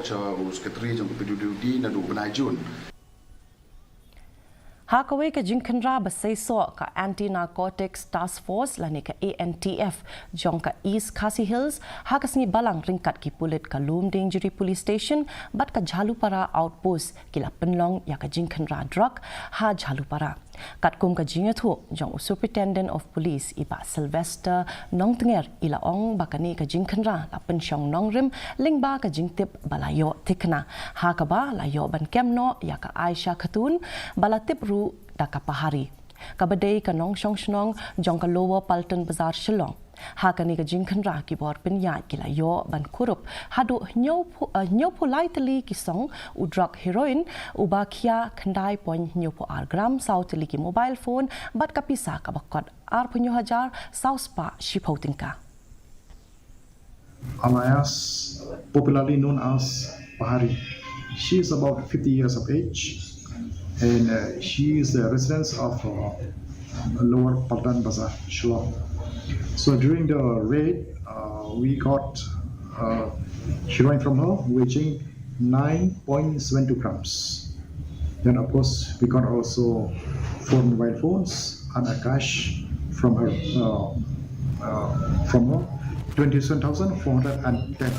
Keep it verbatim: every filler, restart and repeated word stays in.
Secretary jong ka P W D naduh u bnai June. Ha kawei ka jingkhynra ba seisoh, ka Anti Narcotics Task Force lane ka A N T F jong ka East Khasi Hills ha ka sngi Balang ryngkat ki pulit ka Lumdiengjri Police Station bad ka Jhalupara Outpost ki la pynlong ïa ka jingkhynra drug ha Jhalupara. Katkum ka jingïathuh jong u Superintendent of Police, i Bah Sylvester Nongtnger, i la ong ba kane ka jingkhynra la pynshong nongrim lyngba ka jingtip ba la ïoh thikna, ha kaba la ïoh ban kem noh ïa ka Aisha Khatun ba la tip ruh da ka Pahari, kaba dei ka nongshong shnong jong ka Lower Paltan Bazar, Shillong. Ha kane ka jingkhynra ki bor pynïaid ki la ïoh ban kurup haduh hynñiewphew, eh, hynñiewphew lai tylli ki song u drug heroin uba khia khyndai point hynñiewphew ar gram, saw tylli ki mobile phone bad ka pisa kaba kot arphew hynñiew hajar saw spah shiphew tyngka. Alias, popularly known as Pahari. She is about fifty years of age, and uh, she is the residence of uh, Lower Paltan Bazar, Shillong. So during the raid, uh, we got uh, heroin from her, weighing nine point seven two grams. Then, of course, we got also four mobile phones and a cash from her, uh, uh, from her, twenty-seven thousand four hundred and ten.